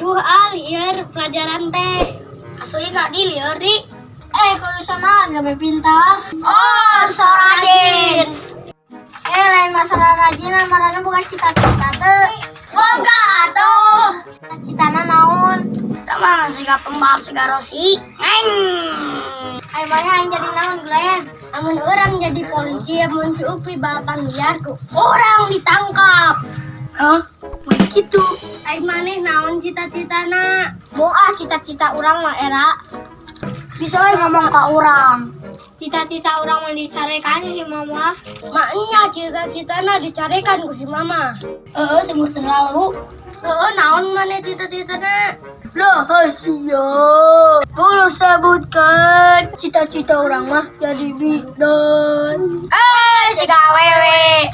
Duh, ah, lieur pelajaran teh. Asli nggak di lieur di. Eh, kudu semangat gawe pintar. Oh, so rajin. Eh, lain masalah rajin, maraneh boga cita-cita teh. Boga atuh. Cita-citana naon? Sama siga pembalap siga Rossi. Neng. Ayo maneh hayang jadi naon, Glenn? Amun urang jadi polisi, amun si Upi balapan liar ku urang ditangkap. Hah? Begitu. Ai maneh naon cita-citana? Boa cita-cita urang mah era. Bisa we ngomong ke urang. Cita-cita urang mah dicarekan si mama. Maknya cita-citana dicarekan ku si mama. Heeh, sungguh terlalu. Heeh, naon maneh cita-citana? Rahasia. Perlu sebutkan cita-cita urang mah jadi bidan. Eh, si awewe.